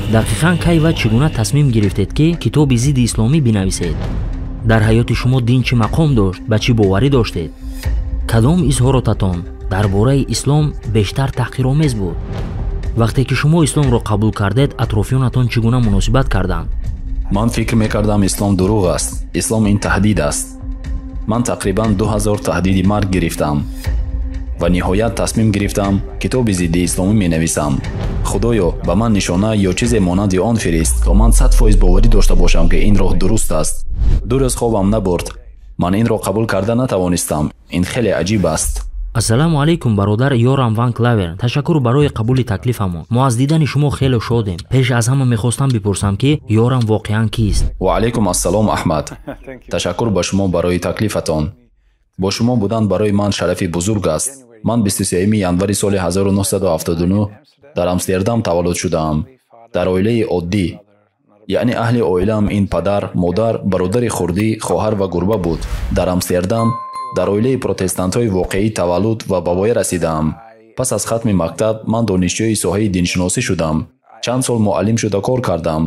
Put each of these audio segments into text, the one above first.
Дақиқан кай ва чӣ гуна тасмим гирифтед, ки китоби зидди исломӣ бинависед? Дар ҳаёти шумо дин чӣ мақом дошт, ба чӣ боварӣ доштед? Кадом изҳоротатон дар бораи ислом бештар таҳқиромез буд? Вақте ки шумо исломро қабул кардед, атрофиёнатон чӣ гуна муносибат карданд? Ман фикр мекардам, ислом дурӯғ аст. Ислом ин таҳдид аст. Ман тақрибан 2000 таҳдиди марг гирифтам ва ниҳоят тасмим гирифтам, китоби зидди исломӣ менависам. Худоё, ба ман нишона ё чизе монанди он фирист, то ман 100% боварӣ дошта бошам, ки ин роҳ дуруст аст. 2 рӯз хобам набурд. Ман инро қабул карда натавонистам. Ин хеле аҷиб аст. Ассалому алайкум, бародар Йорам ван Клавер. Ташаккур барои қабули таклифамон. Мо аз дидани шумо хеле шодем. Пеш аз ҳама мехостам бипурсам, ки Йорам воқеан кист? Ва алайкум ассалом, Аҳмад. Ташаккур ба шумо барои таклифатон. Бо шумо будан барои ман шарафи бузург аст. Ман 23 январи соли 1979 дар Амстердам таваллуд шудаам. Дар оилаи оддӣ, яъне аҳли оилаам ин падар, модар, бародари хурдӣ, хоҳар ва гурба буд. Дар Амстердам дар оилаи протестантҳои воқеӣ таваллуд ва ба воя расидаам. Пас аз хатми мактаб ман донишҷӯи соҳаи диншиносӣ шудам. Чанд сол муаллим шуда кор кардам.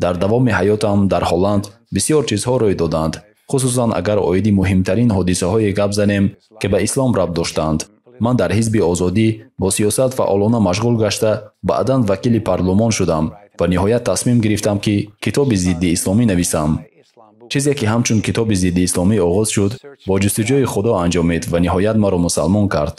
Дар давоми ҳаётам дар Ҳолланд бисёр чизҳо рӯй доданд, хусусан агар оиди муҳимтарин ҳодисаҳое гап занем, ки ба ислом рабт доштанд. Ман дар ҳизби озодӣ бо сиёсат фаъолона машғул гашта, баъдан вакили парлумон шудам ва ниҳоят тасмим гирифтам, ки китоби зидди исломӣ нависам. Чизе ки ҳамчун китоби зидди исломӣ оғоз шуд, бо ҷустуҷӯи Худо анҷомид ва ниҳоят маро мусалмон кард.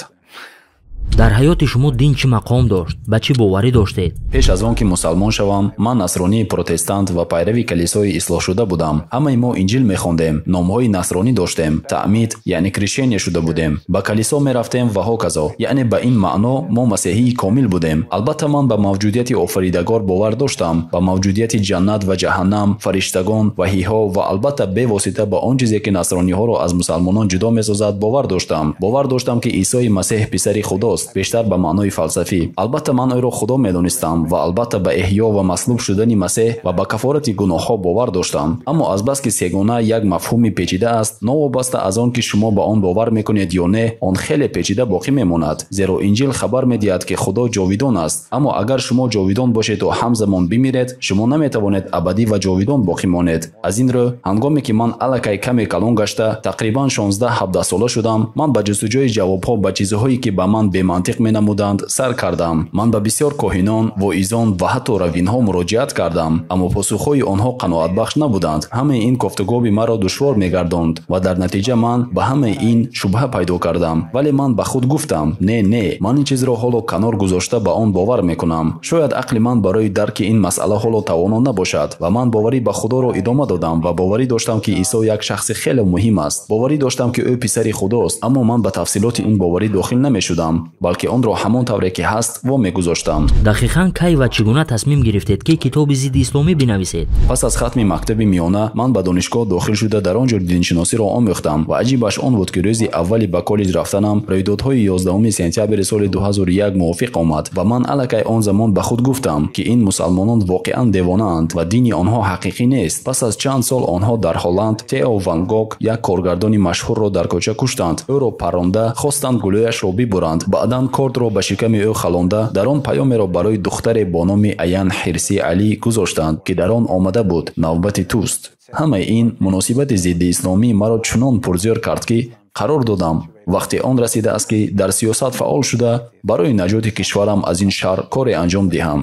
Дар ҳаёти шумо дин чӣ мақом дошт, ба чӣ боварӣ доштед? Пеш аз он ки мусалмон шавам, ман насронии протестант ва пайрави калисои ислоҳшуда будам. Ҳамаи мо инҷил мехондем, номҳои насронӣ доштем, таъмид, яъне крещение шуда будем, ба калисо мерафтем ва ҳоказо. Яъне ба ин маъно мо масеҳии комил будем. Албатта ман ба мавҷудияти офаридагор бовар доштам, ба мавҷудияти ҷаннат ва ҷаҳаннам, фариштагон, ваҳиҳо ва албатта бевосита ба он чизе ки насрониҳоро аз мусалмонон ҷудо месозад бовар доштам. Бовар доштам, ки Исои Масеҳ писари Худост, бештар ба маънои фалсафӣ. Албатта ман ӯро Худо медонистам ва албатта ба эҳё ва маслуб шудани Масеҳ ва ба кафорати гуноҳҳо бовар доштам. Аммо азбаски сегона як мафҳуми печида аст, новобаста аз он ки шумо ба он бовар мекунед ё не, он хеле печида боқӣ мемонад. Зеро инҷил хабар медиҳад, ки Худо ҷовидон аст. Аммо агар шумо ҷовидон бошед ва ҳамзамон бимиред, шумо наметавонед абадӣ ва ҷовидон боқӣ монед. Аз ин рӯ, ҳангоме ки ман аллакай каме калон гашта, тақрибан 16-17 сола шудам, ман ба ҷустуҷӯи ҷавобҳо ба чизҳое ки ба ман бемантиқ менамуданд сар кардам. Ман ба бисёр коҳинон, воизон ва ҳатто раввинҳо муроҷиат кардам, аммо посухҳои онҳо қаноатбахш набуданд. Ҳамаи ин кофтугоби маро душвор мегардонд ва дар натиҷа ман ба ҳамаи ин шубҳа пайдо кардам. Вале ман ба худ гуфтам: не, не, ман ин чизро ҳоло канор гузошта ба он бовар мекунам. Шояд ақли ман барои дарки ин масъала ҳоло тавоно набошад ва ман боварӣ ба Худоро идома додам ва боварӣ доштам, ки Исо як шахси хеле муҳим аст. Боварӣ доштам, ки ӯ писари Худост, аммо ман ба тафсилоти ин боварӣ дохил намешудам, балки онро ҳамон тавре ки ҳаст во мегузоштам. Дақиқан кай ва чӣ гуна тасмим гирифтед, ки китоби зидди исломӣ бинависед? Пас аз хатми мактаби миёна ман ба донишгоҳ дохил шуда, дар он ҷо диншиносиро омӯхтам ва аҷибаш он буд, ки рӯзи аввали ба коллеҷ рафтанам рӯйдодҳои 11 сентябри соли 2001 мувофиқ омад ва ман аллакай он замон ба худ гуфтам, ки ин мусалмонон воқеан девонаанд ва дини онҳо ҳақиқӣ нест. Пас аз чанд сол онҳо дар Ҳолланд Тео ван Гог, як коргардони машҳурро дар кӯча куштанд. Ӯро парронда хостанд гулӯяшро бибуранд. Баъдан кордро ба шиками ӯ халонда, дар он паёмеро барои духтаре бо номи Аян Ҳирсӣ Алӣ гузоштанд, ки дар он омада буд: навбати туст. Ҳамаи ин муносибати зидди исломӣ маро чунон пурзӯр кард, ки қарор додам вақте он расидааст, ки дар сиёсат фаъол шуда барои наҷоти кишварам аз ин шар коре анҷом диҳам.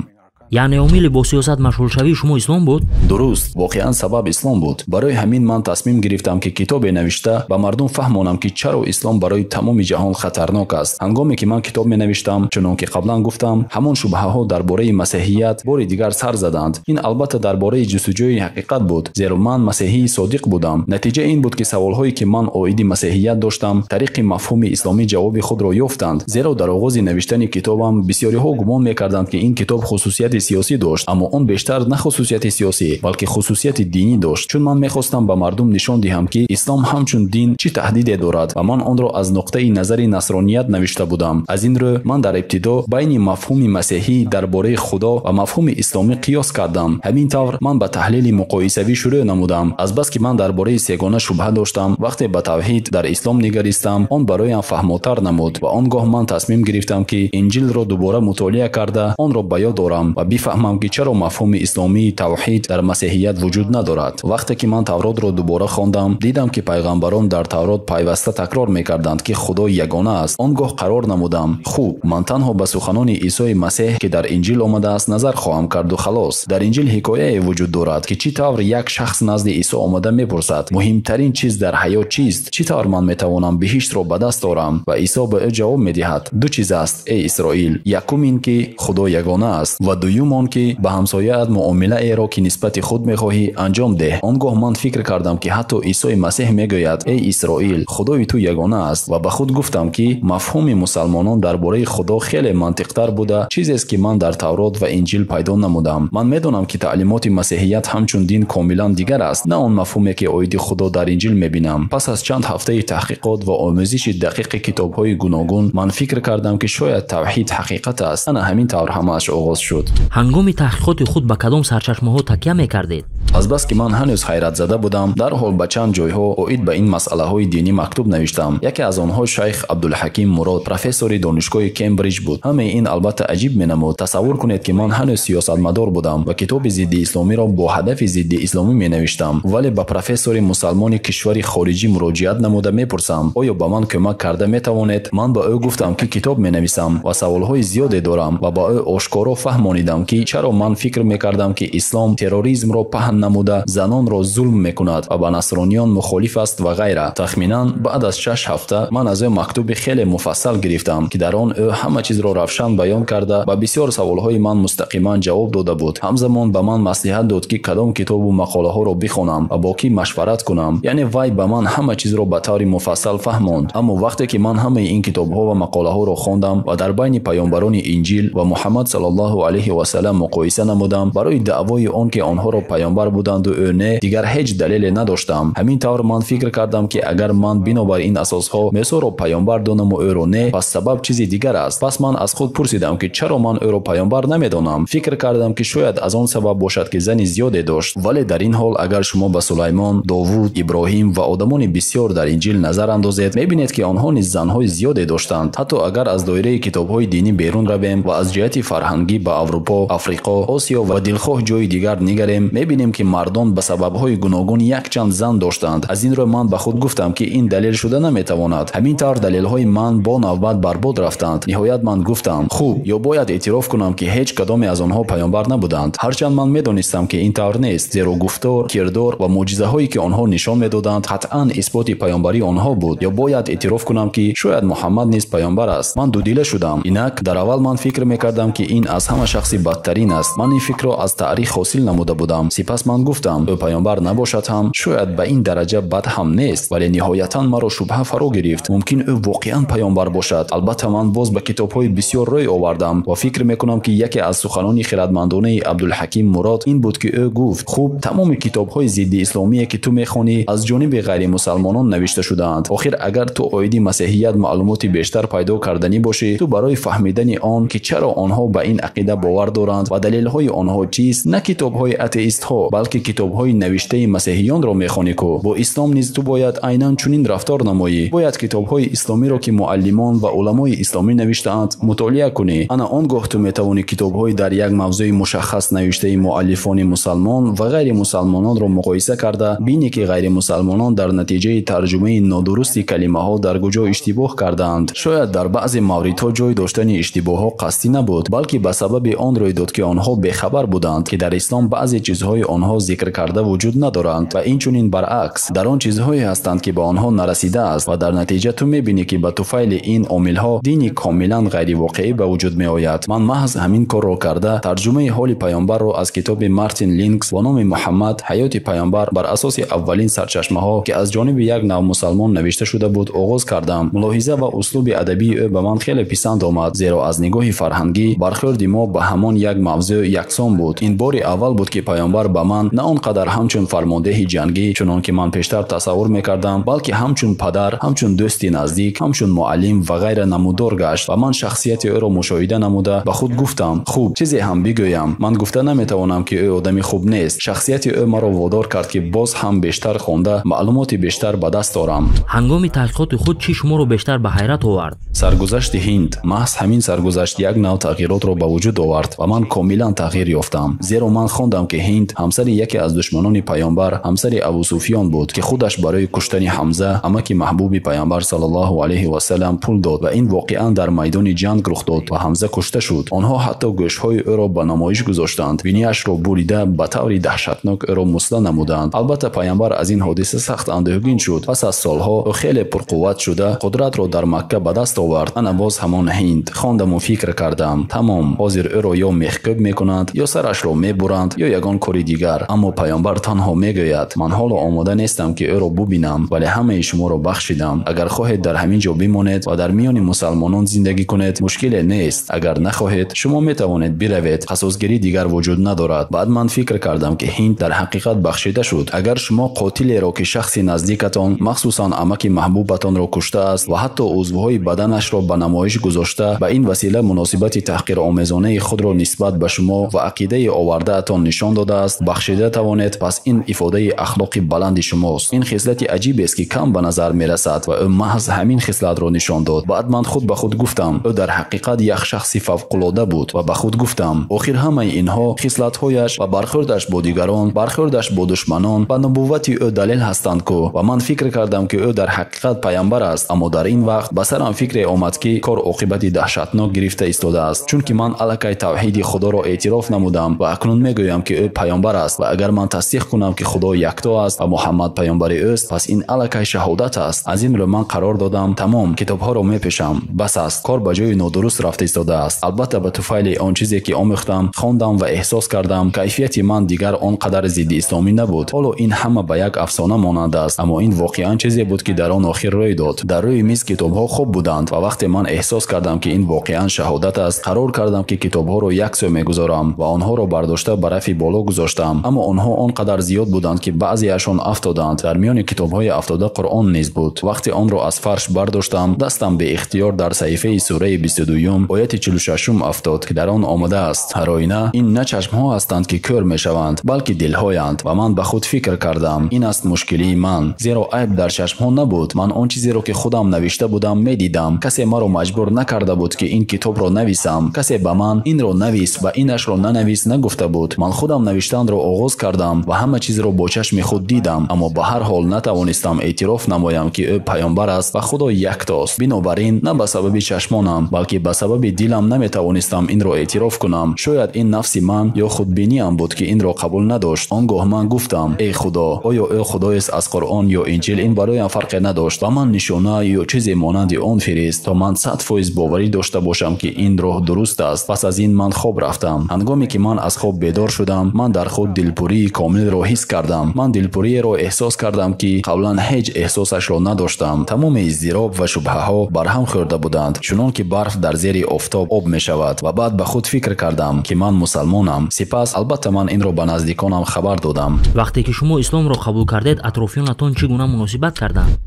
Яъне омили бо сиёсат машғулшавии шумо ислом буд? Дуруст, воқеан сабаб ислом буд. Барои ҳамин ман тасмим гирифтам, ки китобе навишта ба мардум фаҳмонам, ки чаро ислом барои тамоми ҷаҳон хатарнок аст. Ҳангоме ки ман китоб менавиштам, чунон ки қаблан гуфтам, ҳамон шубҳаҳо дар бораи масеҳият бори дигар сар заданд. Ин албатта дар бораи ҷустуҷӯи ҳақиқат буд, зеро ман масеҳии содиқ будам. Натиҷа ин буд, ки саволҳое ки ман оиди масеҳият доштам, тариқи мафҳуми исломӣ ҷавоби худро ёфтанд. Зеро дар оғози навиштани китобам бисёриҳо гумон мекарданд, ки ин китоб хусусияти сиёсӣ дошт, аммо он бештар на хусусияти сиёсӣ, балки хусусияти динӣ дошт. Чун ман мехостам ба мардум нишон диҳам, ки ислом ҳамчун дин чӣ таҳдиде дорад ва ман онро аз нуқтаи назари насроният навишта будам. Аз ин рӯ ман дар ибтидо байни мафҳуми масеҳӣ дар бораи Худо ва мафҳуми исломӣ қиёс кардам. Ҳамин тавр ман ба таҳлили муқоисавӣ шурӯъ намудам. Азбаски ман дар бораи сегона шубҳа доштам, вақте ба тавҳид дар ислом нигаристам, он бароям фаҳмотар намуд ва он гоҳ ман тасмим гирифтам, ки инҷилро дубора мутолиа карда онро ба ёд дорам ва бифаҳмам, ки чаро мафҳуми исломии тавҳид дар масеҳият вуҷуд надорад. Вақте ки ман Тавротро дубора хондам, дидам, ки пайғамбарон дар Таврот пайваста такрор мекарданд, ки Худо ягона аст. Он гоҳ қарор намудам: хуб, ман танҳо ба суханони Исои Масеҳ, ки дар Инҷил омадааст, назар хоҳам карду халос. Дар Инҷил ҳикояе вуҷуд дорад, ки чӣ тавр як шахс назди Исо омада мепурсад: муҳимтарин чиз дар ҳаёт чист? Чӣ тавр ман метавонам биҳиштро ба даст орам? Ва Исо ба ӯ ҷавоб медиҳад: ду чиз аст, эй Исроил. Якум ин ки Худо ягона аст, ва дуюм он ки ба ҳамсояат муомилаеро, ки нисбати худ мехоҳӣ, анҷом деҳ. Он гоҳ ман фикр кардам, ки ҳатто Исои Масеҳ мегӯяд: эй Исроил, Худои ту ягона аст. Ва ба худ гуфтам, ки мафҳуми мусалмонон дар бораи Худо хеле мантиқтар буда, чизест, ки ман дар Таврот ва Инҷил пайдо намудам. Ман медонам, ки таълимоти масеҳият ҳамчун дин комилан дигар аст, на он мафҳуме, ки оиди Худо дар Инҷил мебинам. Пас аз чанд ҳафтаи таҳқиқот ва омӯзиши дақиқи китобҳои гуногун, ман фикр кардам, ки шояд тавҳид ҳақиқат аст. Ана ҳамин тавр ҳамааш оғоз шуд. Ҳангоми таҳқиқоти худ ба кадом сарчашмаҳо такя мекардед? Азбаски ман ҳанӯз ҳайратзада будам, дарҳол ба чанд ҷойҳо оид ба ин масъалаҳои динӣ мактуб навиштам. Яке аз онҳо шайх Абдулҳаким Мурод, профессори донишгоҳи Кембриҷ буд. Ҳамаи ин албатта аҷиб менамуд. Тасаввур кунед, ки ман ҳанӯз сиёсатмадор будам ва китоби зидди исломиро бо ҳадафи зидди исломӣ менавиштам, вале ба профессори мусалмони кишвари хориҷӣ муроҷиат намуда мепурсам: оё ба ман кӯмак карда метавонед? Ман ба ӯ гуфтам, ки китоб менависам ва саволҳои зиёде дорам, ва ба ӯ ошкоро фаҳмонидам, ки чаро ман фикр мекардам, ки ислом терроризмро паҳн намуда, занонро зулм мекунад ва ба насрониён мухолиф аст ва ғайра. Тахминан баъд аз 6 ҳафта ман аз ӯ мактуби хеле муфассал гирифтам, ки дар он ӯ ҳама чизро равшан баён карда ба бисёр саволҳои ман мустақиман ҷавоб дода буд. Ҳамзамон ба ман маслиҳат дод, ки кадом китобу мақолаҳоро бихонам ва бо кӣ машварат кунам. Яъне вай ба ман ҳама чизро ба таври муфассал фаҳмонд. Аммо вақте ки ман ҳамаи ин китобҳо ва мақолаҳоро хондам ва дар байни паёмбарони Инҷил ва Муҳаммад саллаллоҳу алайҳи васаллам муқоиса намудам, барои даъвои он ки онҳоро паёмбар буданду ӯ не, дигар ҳеҷ далеле надоштам. Ҳамин тавр ман фикр кардам, ки агар ман бинобар ин асосҳо Мусоро паёмбар донаму ӯро не, пас сабаб чизи дигар аст. Пас ман аз худ пурсидам, ки чаро ман ӯро паёмбар намедонам. Фикр кардам, ки шояд аз он сабаб бошад, ки зани зиёде дошт. Вале дар ин ҳол агар шумо ба Сулаймон, Довуд, Иброҳим ва одамони бисёр дар Инҷил назар андозед, мебинед, ки онҳо низ занҳои зиёде доштанд. Ҳатто агар аз доираи китобҳои динӣ берун равем ва аз ҷиҳати фарҳангӣ ба Аврупо, Африқо, Осиё ва дилхоҳ ҷои дигар нигарем, мебинем, ки мардон ба сабабҳои гуногун якчанд зан доштанд. Аз ин рӯ ман ба худ гуфтам, ки ин далел шуда наметавонад. Ҳамин тавр далелҳои ман бо навбат барбод рафтанд. Ниҳоят ман гуфтам: хуб, ё бояд эътироф кунам, ки ҳеҷ кадоме аз онҳо паёмбар набуданд. Ҳарчанд ман медонистам, ки ин тавр нест, зеро гуфтор, кирдор ва мӯъҷизаҳое, ки онҳо нишон медоданд, қатъан исботи паёмбарии онҳо буд. Ё бояд эътироф кунам, ки шояд Муҳаммад низ паёмбар аст. Ман дудила шудам. Инак дар аввал ман фикр мекардам, ки ин аз ҳама шахси бадтарин аст. Ман ин фикрро аз таърих ҳосил намуда будам. Сипас ман гуфтам: ӯ паёмбар набошад ҳам, шояд ба ин дараҷа бад ҳам нест. Вале ниҳоятан маро шубҳа фаро гирифт. Мумкин ӯ воқеан паёмбар бошад. Албатта ман боз ба китобҳои бисёр рӯй овардам ва фикр мекунам, ки яке аз суханони хирадмандонаи Абдулҳаким Мурод ин буд, ки ӯ гуфт: хуб, тамоми китобҳои зидди исломие, ки ту мехонӣ, аз ҷониби ғайримусалмонон навишта шудаанд. Охир агар ту оиди масеҳият маълумоти бештар пайдо карданӣ бошӣ, ту барои фаҳмидани он, ки чаро онҳо ба ин ақида бовар доранд ва далелҳои онҳо чист, на китобҳои атеистҳо, балки китобҳои навиштаи масеҳиёнро мехонӣ ку. Бо ислом низ ту бояд айнан чунин рафтор намоӣ. Бояд китобҳои исломиро, ки муаллимон ва уламои исломӣ навиштаанд, мутолиа кунӣ. Ана он гоҳ ту метавонӣ китобҳои дар як мавзӯи мушаххас навиштаи муаллифони мусалмон ва ғайримусалмононро муқоиса карда бинӣ, ки ғайримусалмонон дар натиҷаи тарҷумаи нодурусти калимаҳо дар куҷо иштибоҳ кардаанд. Шояд дар баъзе мавридҳо ҷой доштани иштибоҳҳо қасдӣ набуд, балки ба сабаби он рӯй дод, ки онҳо бехабар буданд, ки дар ислом баъзе чизҳои онҳо зикр карда вуҷуд надоранд ва инчунин баръакс дар он чизҳое ҳастанд, ки ба онҳо нарасидааст ва дар натиҷа ту мебинӣ, ки ба туфайли ин омилҳо дини комилан ғайривоқеӣ ба вуҷуд меояд. Ман маҳз ҳамин корро карда, тарҷумаи ҳоли паёмбарро аз китоби Мартин Линкс бо номи Муҳаммад ҳаёти паёмбар бар асоси аввалин сарчашмаҳо, ки аз ҷониби як нав мусалмон навишта шуда буд, оғоз кардам. Мулоҳиза ва услуби адабии ӯ ба ман хеле писанд омад, зеро аз нигоҳи фарҳангӣ бархӯрди мо ба ҳамон як мавзӯъ яксон буд. Ин бори аввал буд, ки паёмбар ба ман ман на он қадар ҳамчун фармондеҳи ҷангӣ, чунон ки ман пештар тасаввур мекардам, балки ҳамчун падар, ҳамчун дӯсти наздик, ҳамчун муаллим ва ғайра намудор гашт ва ман шахсияти ӯро мушоҳида намуда ба худ гуфтам: хуб, чизе ҳам бигӯям. Ман гуфта наметавонам, ки ӯ одами хуб нест. Шахсияти ӯ маро водор кард, ки боз ҳам бештар хонда маълумоти бештар ба даст орам. Ҳангоми таҳқиқоти худ чӣ шуморо бештар ба ҳайрат овард? Саргузашти Ҳинд. Маҳз ҳамин саргузашт як нав тағйиротро ба вуҷуд овард ва ман комилан тағйир ёфтам. Зеро ман хондам, ки Ҳинд ҳамсари яке аз душманони паёмбар, ҳамсари Абу Суфён буд, ки худаш барои куштани Ҳамза, амаки маҳбуби паёмбар саллаллоҳу алайҳи васаллам, пул дод ва ин воқеан дар майдони ҷанг рух дод ва Ҳамза кушта шуд. Онҳо ҳатто гӯшҳои ӯро ба намоиш гузоштанд, биниашро бурида ба таври даҳшатнок ӯро мусла намуданд. Албатта паёмбар аз ин ҳодиса сахт андӯҳгин шуд. Пас аз солҳо ӯ хеле пурқувват шуда қудратро дар Макка ба даст овард. Ана боз ҳамон Ҳинд. Хондаму фикр кардам: тамом, ҳозир ӯро ё мехкӯб мекунанд, ё сарашро мебуранд, ё ягон кори дигар. Аммо паёмбар танҳо мегӯяд: ман ҳоло омода нестам, ки ӯро бубинам, вале ҳамаи шуморо бахшидам. Агар хоҳед дар ҳамин ҷо бимонед ва дар миёни мусалмонон зиндагӣ кунед, мушкиле нест. Агар нахоҳед, шумо метавонед биравед, қасосгирӣ дигар вуҷуд надорад. Баъд ман фикр кардам, ки Ҳинд дар ҳақиқат бахшида шуд. Агар шумо қотилеро, ки шахси наздикатон, махсусан амаки маҳбубатонро куштааст ва ҳатто узвҳои баданашро ба намоиш гузошта, ба ин васила муносибати таҳқиромезонаи худро нисбат ба шумо ва ақидаи овардаатон нишон додааст, бахшида тавонед, пас ин ифодаи ахлоқи баланди шумост. Ин хислати аҷибест, ки кам ба назар мерасад ва ӯ маҳз ҳамин хислатро нишон дод. Баъд ман худ ба худ гуфтам: ӯ дар ҳақиқат як шахси фавқулода буд ва ба худ гуфтам: охир ҳамаи инҳо хислатҳояш ва бархӯрдаш бо дигарон, бархӯрдаш бо душманон ба нубуввати ӯ далел ҳастанд ку. Ва ман фикр кардам, ки ӯ дар ҳақиқат паёмбар аст. Аммо дар ин вақт ба сарам фикре омад, ки кор оқибати даҳшатнок гирифта истодааст, чунки ман аллакай тавҳиди Худоро эътироф намудам ва акнун мегӯям, ки ӯ паёмбар аст ва агар ман тасдиқ кунам, ки Худо якто аст ва Муҳаммад паёмбари ӯст, пас ин аллакай шаҳодат аст. Аз ин рӯ ман қарор додам: тамом, китобҳоро мепешам, бас аст, кор ба ҷои нодуруст рафта истодааст. Албатта ба туфайли он чизе, ки омӯхтам, хондам ва эҳсос кардам, кайфияти ман дигар он қадар зидди исломӣ набуд. Ҳоло ин ҳама ба як афсона монанд аст, аммо ин воқеан чизе буд, ки дар он охир рӯй дод. Дар рӯи миз китобҳо хуб буданд ва вақте ман эҳсос кардам, ки ин воқеан шаҳодат аст, қарор кардам, ки китобҳоро як сӯ мегузорам ва онҳоро бардошта ба рафи боло гузоштам. Аммо онҳо он қадар зиёд буданд, ки баъзеашон афтоданд. Дар миёни китобҳои афтода Қуръон низ буд. Вақте онро аз фарш бардоштам, дастам беихтиёр дар саҳифаи сураи 22 ояти 46 афтод, ки дар он омадааст: ҳар оина ин на чашмҳо ҳастанд, ки кӯр мешаванд, балки дилҳоянд. Ва ман ба худ фикр кардам: ин аст мушкилии ман, зеро айб дар чашмҳо набуд. Ман он чизеро, ки худам навишта будам, медидам. Касе маро маҷбур накарда буд, ки ин китобро нависам. Касе ба ман инро навис ва инашро нанавис нагуфта буд. Ман худам навиштанро оғоз кардам ва ҳама чизро бо чашми худ дидам, аммо ба ҳар ҳол натавонистам эътироф намоям, ки ӯ паёмбар аст ва Худо яктост. Бинобар ин на ба сабаби чашмонам, балки ба сабаби дилам наметавонистам инро эътироф кунам. Шояд ин нафси ман ё худбиниам буд, ки инро қабул надошт. Он гоҳ ман гуфтам: эй Худо, оё ӯ Худоест аз Қуръон ё Инҷил? Ин бароям фарқе надошт. Ба ман нишона ё чизе монанди он фирист, то ман 100% боварӣ дошта бошам, ки ин роҳ дуруст аст. Пас аз ин ман хоб рафтам. Ҳангоме ки ман аз хоб бедор шудам, ман дар худ дилпурии комилро ҳис кардам. Ман дилпуриеро эҳсос кардам, ки қаблан ҳеҷ эҳсосашро надоштам. Тамоми издироб ва шубҳаҳо барҳам хӯрда буданд, чунон ки барф дар зери офтоб об мешавад. Ва баъд ба худ фикр кардам, ки ман мусалмонам. Сипас албатта ман инро ба наздиконам хабар додам. Вақте ки шумо исломро қабул кардед, атрофиёнатон чӣ гуна муносибат карданд?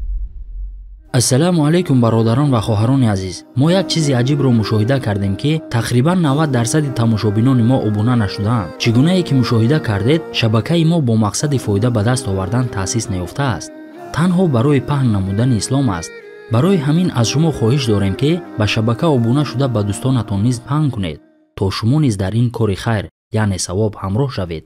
Ассалому алайкум, бародарон ва хоҳарони азиз. Мо як чизи аҷибро мушоҳида кардем, ки тақрибан 90% тамошобинони мо обуна нашудаанд. Чӣ гунае ки мушоҳида кардед, шабакаи мо бо мақсади фоида ба даст овардан таъсис наёфтааст, танҳо барои паҳн намудани ислом аст. Барои ҳамин аз шумо хоҳиш дорем, ки ба шабака обуна шуда ба дӯстонатон низ паҳн кунед, то шумо низ дар ин кори хайр, яъне савоб, ҳамроҳ шавед.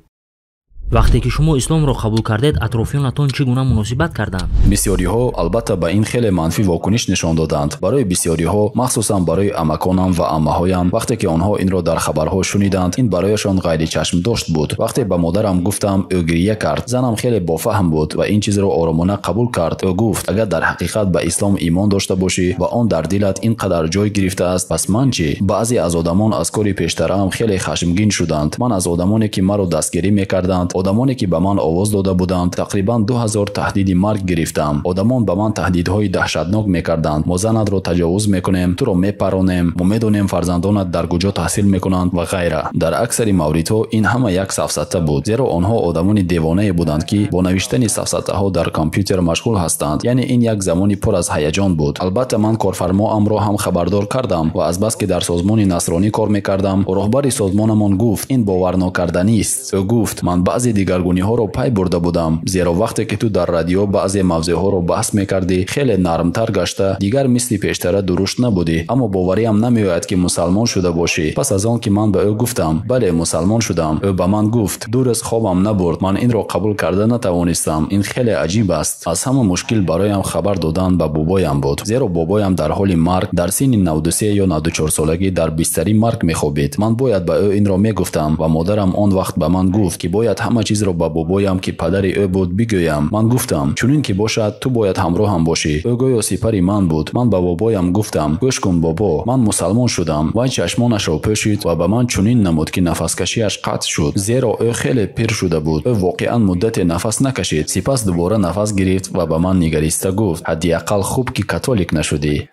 Вақте ки шумо исломро қабул кардед, атрофиёнатон чӣ гуна муносибат карданд? Бисёриҳо албатта ба ин хеле манфӣ вокуниш нишон доданд. Барои бисёриҳо, махсусан барои амаконам ва аммаҳоям, вақте ки онҳо инро дар хабарҳо шуниданд, ин барояшон ғайричашмдошт буд. Вақте ба модарам гуфтам, ӯ гирия кард. Занам хеле бофаҳм буд ва ин чизро оромона қабул кард. Ӯ гуфт: агар дар ҳақиқат ба ислом имон дошта бошӣ ва он дар дилат ин қадар ҷой гирифтааст, пас ман чӣ? Баъзе аз одамон аз кори пештараам хеле хашмгин шуданд. Ман аз одамоне, ки маро дастгирӣ мекарданд, Одамоне ки ба ман овоз дода буданд, тақрибан 2000 таҳдиди марг гирифтам. Одамон ба ман таҳдидҳои даҳшатнок мекарданд. Мо занатро таҷовуз мекунем, туро мепаронем, мо медонем фарзандонат дар куҷо таҳсил мекунанд ва ғайра. Дар аксари мавридҳо ин ҳама як сафсата буд, зеро онҳо одамони девонае буданд, ки бо навиштани сафсатаҳо дар компютер машғул ҳастанд. Яъне ин як замони пур аз ҳаяҷон буд. Албатта ман корфармоамро ҳам хабардор кардам ва азбаски дар созмони насронӣ кор мекардам, роҳбари созмонамон гуфт ин боварнокарданист. Ӯ гуфт ман баъзе дигаргуниҳоро пай бурда будам, зеро вақте ки ту дар радио баъзе мавзӯъҳоро баҳс мекардӣ, хеле нармтар гашта, дигар мисли пештара дурушт набудӣ. Аммо бовариам намеояд ки мусалмон шуда бошӣ. Пас аз он ки ман ба ӯ гуфтам бале, мусалмон шудам, ӯ ба ман гуфт 2 рӯз хобам набурд, ман инро қабул карда натавонистам. Ин хеле аҷиб аст. Аз ҳама мушкил бароям хабар додан ба бобоям буд, зеро бобоям дар ҳоли марг дар синни 93 ё 94 солагӣ дар бистари марг мехобид. Ман бояд ба ӯ инро мегуфтам ва модарам он вақт ба ман гуфт ки бояд ҳама чизро ба бобоям, ки падари ӯ буд, бигӯям. Ман гуфтам чунин ки бошад, ту бояд ҳамроҳам бошӣ. Ӯ гӯё сипари ман буд. Ман ба бобоям гуфтам гӯш кун бобо, ман мусалмон шудам. Вай чашмонашро пӯшид ва ба ман чунин намуд ки нафаскашиаш қатъ шуд, зеро ӯ хеле пир шуда буд. Ӯ воқеан муддате нафас накашид. Сипас дубора нафас гирифт ва ба ман нигариста гуфт ҳадди ақал хуб ки католик нашудӣ.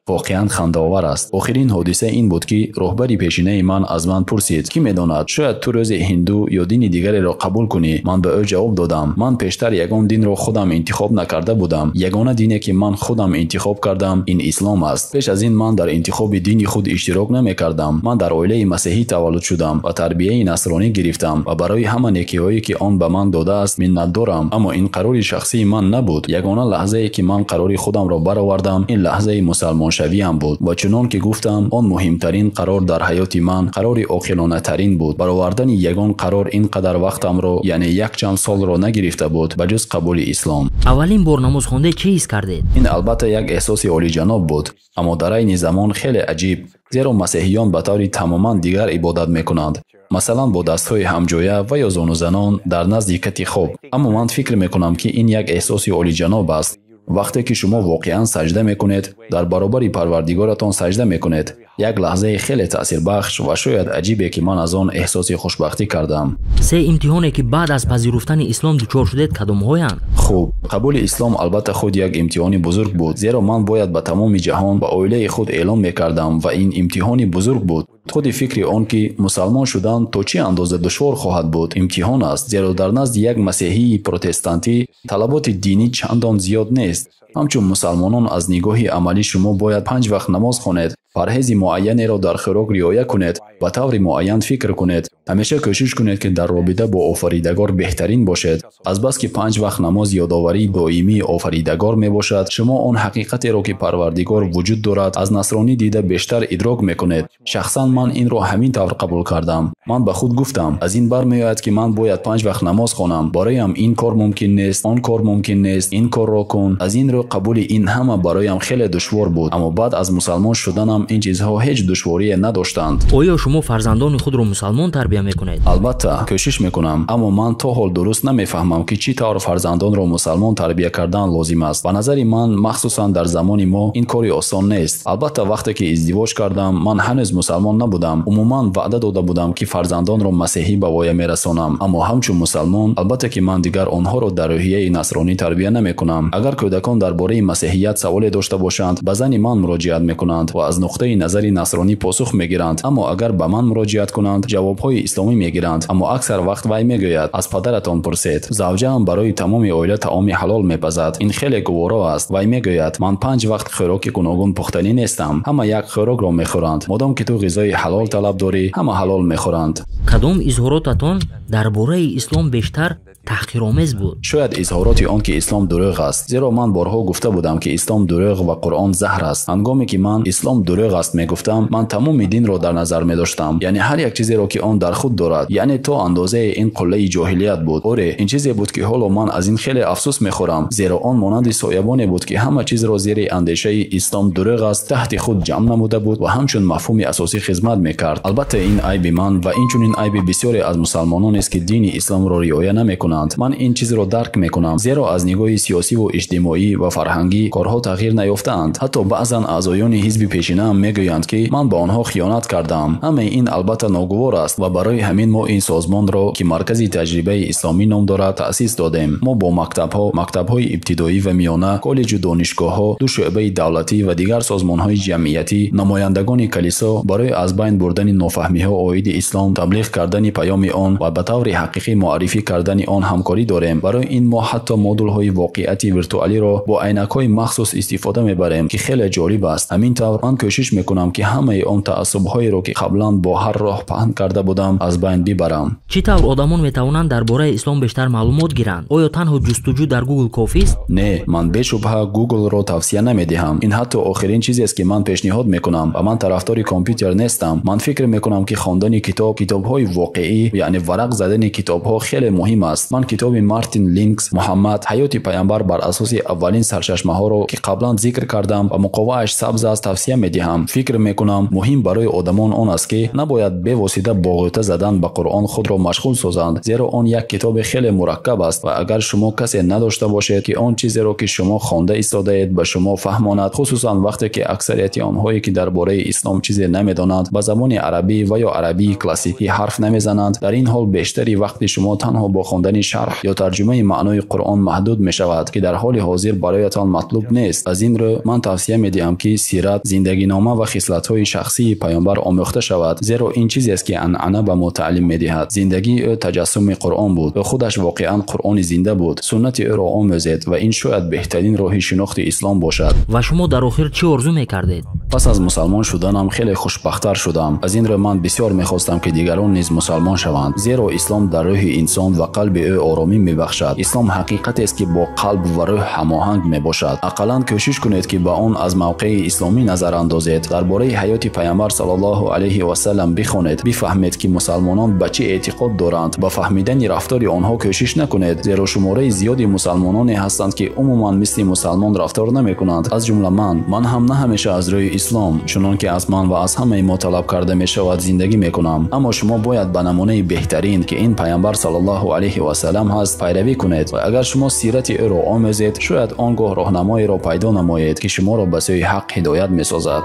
Воқеан хандаовар аст. Охирин ҳодиса ин буд ки роҳбари пешинаи ман аз ман пурсид ки медонад шояд ту рӯзи ҳинду ё дини дигареро қабул кунӣ. Ман ба ӯ ҷавоб додам ман пештар ягон динро худам интихоб накарда будам. Ягона дине ки ман худам интихоб кардам ин ислом аст. Пеш аз ин ман дар интихоби дини худ иштирок намекардам. Ман дар оилаи масеҳӣ таваллуд шудам ва тарбияи насронӣ гирифтам ва барои ҳама некиҳое ки он ба ман додааст миннатдорам. Аммо ин қарори шахсии ман набуд. Ягона лаҳзае ки ман қарори худамро баровардам ин лаҳзаи мусалмоншавиам буд ва чунон ки гуфтам он муҳимтарин қарор дар ҳаёти ман, қарори оқилонатарин буд. Баровардани ягон қарор ин қадар вақтамро, яъне якчанд солро нагирифта буд, ба ҷуз қабули ислом. Аввалин бор намоз хонде чӣ ҳис кардед? Ин албатта як эҳсоси олиҷаноб буд, аммо дар айни замон хеле аҷиб, зеро масеҳиён ба таври тамоман дигар ибодат мекунанд. Масалан бо дастҳои ҳамҷоя ва ё зонузанон дар назди кати хоб. Аммо ман фикр мекунам ки ин як эҳсоси олиҷаноб аст. Вақте ки шумо воқеан саҷда мекунед, дар баробари парвардигоратон саҷда мекунед. Як лаҳзаи хеле таъсирбахш ва шояд аҷибе ки ман аз он эҳсоси хушбахтӣ кардам. 3 имтиҳоне ки баъд аз пазируфтани ислом дучор шудед кадомҳоянд? Хуб, қабули ислом албатта худ як имтиҳони бузург буд, зеро ман бояд ба тамоми ҷаҳон ба оилаи худ эълон мекардам ва ин имтиҳони бузург буд. Худи фикри он ки мусалмон шудан то чӣ андоза душвор хоҳад буд имтиҳон аст, зеро дар назди як масеҳии протестантӣ талаботи динӣ чандон зиёд нест. Ҳамчун мусалмонон аз нигоҳи амалӣ шумо бояд 5 вақт намоз хонед, парҳези муайянеро дар хӯрок риоя кунед, ба таври муайян фикр кунед. Ҳамеша кӯшиш кунед ки дар робита бо офаридагор беҳтарин бошед. Азбаски 5 вақт намоз ёдоварии доимии офаридагор мебошад, шумо он ҳақиқатеро ки парвардигор вуҷуд дорад аз насронӣ дида бештар идрок мекунед. Шахсан ман инро ҳамин тавр қабул кардам. Ман ба худ гуфтам аз ин бармеояд ки ман бояд 5 вақт намоз хонам. Бароям ин кор мумкин нест, он кор мумкин нест, ин корро кун. Аз ин рӯ қабули ин ҳама бароям хеле душвор буд. Аммо баъд аз мусалмон шуданам ин чизҳо ҳеҷ душворие надоштанд. Оё шумо фарзандони худро мусалмон тарбия мекунед? Албатта, кӯшиш мекунам, аммо ман то ҳол дуруст намефаҳмам ки чӣ тавр фарзандонро мусалмон тарбия кардан лозим аст. Ба назари ман, махсусан дар замони мо ин кори осон нест. Албатта, вақте ки издивоҷ кардам, ман ҳанӯз мусалмон набудам. Умуман ваъда дода будам ки фарзандонро масеҳӣ ба воя мерасонам. Аммо ҳамчун мусалмон, албатта ки ман дигар онҳоро дар рӯҳияи насронӣ тарбия намекунам. Агар кӯдакон дар бораи масеҳият саволе дошта бошанд, ба зани ман муроҷиат мекунанд ва аз нуқтаи назари насронӣ посух мегиранд. Аммо агар ба ман муроҷиат кунанд, ҷавобҳои исломӣ мегиранд. Аммо аксар вақт вай мегӯяд аз падаратон пурсед. Завҷаам барои тамоми оила таоми ҳалол мепазад. Ин хеле гуворо аст. Вай мегӯяд ман 5 вақт хӯроки гуногун пухтанӣ нестам. Ҳама як хӯрокро мехӯранд. Модом ки ту ғизои ҳалол талаб дорӣ, ҳама ҳалол мехӯранд. Кадом изҳоротатон дар бораи ислом бештар таҳқиромез буд? Шояд изҳороти он ки ислом дурӯғ аст, зеро ман борҳо гуфта будам ки ислом дурӯғ ва Қуръон заҳр аст. Ҳангоме ки ман ислом дурӯғ аст мегуфтам, ман тамоми динро дар назар медоштам, яъне ҳар як чизеро ки он дар худ дорад, яъне то андозаи ин қуллаи ҷоҳилият буд. Оре, ин чизе буд ки ҳоло ман аз ин хеле афсӯс мехӯрам, зеро он монанди соябоне буд ки ҳама чизро зери андешаи ислом дурӯғ аст таҳти худ ҷамъ намуда буд ва ҳамчун мафҳуми асосӣ хизмат мекард. Албатта ин айби ман ва инчунин айби бисёре аз мусалмононест ки дини исломро риоя намекунанд. мекунанд. Ман ин чизро дарк мекунам, зеро аз нигоҳи сиёсӣ ва иҷтимоӣ ва фарҳангӣ корҳо тағйир наёфтаанд. Ҳатто баъзан аъзоёни ҳизби пешинаам мегӯянд, ки ман ба онҳо хиёнат кардаам. Ҳамаи ин албатта ногувор аст ва барои ҳамин мо ин созмонро, ки Маркази таҷрибаи исломӣ ном дорад, таъсис додем. Мо бо мактабҳо, мактабҳои ибтидоӣ ва миёна, коллеҷу донишгоҳҳо, ду шӯъбаи давлатӣ ва дигар созмонҳои ҷамъиятӣ, намояндагони калисо барои аз байн бурдани нофаҳмиҳо оиди ислом, таблиғ кардани паёми он ва ба таври ҳақиқӣ муаррифӣ кардани он ҳамкорӣ дорем. Барои ин мо ҳатто модулҳои воқеияти виртуалиро бо айнакҳои махсус истифода мебарем, ки хеле ҷолиб аст. Ҳамин тавр ман кӯшиш мекунам, ки ҳамаи он таассубҳоеро, ки қаблан бо ҳар роҳ паҳн карда будам, аз байн бибарам. Чӣ тавр одамон метавонанд дар бораи ислом бештар маълумот гиранд? Оё танҳо ҷустуҷӯ дар Google кофист? Не, ман бешубҳа Google-ро тавсия намедиҳам. Ин ҳатто охирин чизест, ки ман пешниҳод мекунам ва ман тарафдори компютер нестам. Ман фикр мекунам, ки хондани китоб, китобҳои воқеӣ, яъне варақ задани китобҳо хеле муҳим аст. Ман китоби Мартин Линкс «Муҳаммад. Ҳаёти паямбар бар асоси аввалин сарчашмаҳоро, ки қаблан зикр кардам ва муқовааш сабз аст, тавсия медиҳам. Фикр мекунам муҳим барои одамон он аст, ки набояд бевосита бо ғӯта задан ба Қуръон худро машғул созанд, зеро он як китоби хеле мураккаб аст ва агар шумо касе надошта бошед, ки он чизеро, ки шумо хонда истодаед, ба шумо фаҳмонад, хусусан вақте ки аксарияти онҳое, ки дар бораи ислом чизе намедонанд, ба забони арабӣ ва ё арабии классикӣ ҳарф намезананд, дар ин ҳол бештари вақти шумо танҳо бо хондани шарҳ ё тарҷумаи маънои Қуръон маҳдуд мешавад, ки дар ҳоли ҳозир бароятон матлуб нест. Аз ин рӯ ман тавсия медиҳам, ки сират, зиндагинома ва хислатҳои шахсии паёмбар омӯхта шавад, зеро ин чизест, ки анъана ба мо таълим медиҳад. Зиндагии ӯ таҷассуми Қуръон буд. Ӯ худаш воқеан Қуръони зинда буд. Суннати ӯро омӯзед ва ин шояд беҳтарин роҳи шинохти ислом бошад. Ва шумо дар охир чӣ орзу мекардед? Пас аз мусалмон шуданам хеле хушбахттар шудам. Аз ин рӯ ман бисёр мехостам, ки дигарон низ мусалмон шаванд, зеро ислом дар рӯҳи инсон ва қалби ӯ оромӣ мебахшад. Ислом ҳақиқатест, ки бо қалб ва рӯҳ ҳамоҳанг мебошад. Ақаллан кӯшиш кунед, ки ба он аз мавқеи исломӣ назар андозед. Дар бораи ҳаёти паямбар саллаллоҳу алайҳи васаллам бихонед, бифаҳмед, ки мусалмонон ба чӣ эътиқод доранд. Ба фаҳмидани рафтори онҳо кӯшиш накунед, зеро шумораи зиёди мусалмононе ҳастанд, ки умуман мисли мусалмон рафтор намекунанд, аз ҷумла ман. Ман ҳам на ҳамеша аз рӯи ислом, чунон ки аз ман ва аз ҳамаи мо талаб карда мешавад, зиндагӣ мекунам. Аммо шумо бояд ба намунаи беҳтарин, ки ин паямбар саллаллоҳу алайҳи васаллам ҳаст, пайравӣ кунед ва агар шумо сирати ӯро омӯзед, шояд он гоҳ роҳнамоеро пайдо намоед, ки шуморо ба сӯи ҳақ ҳидоят месозад.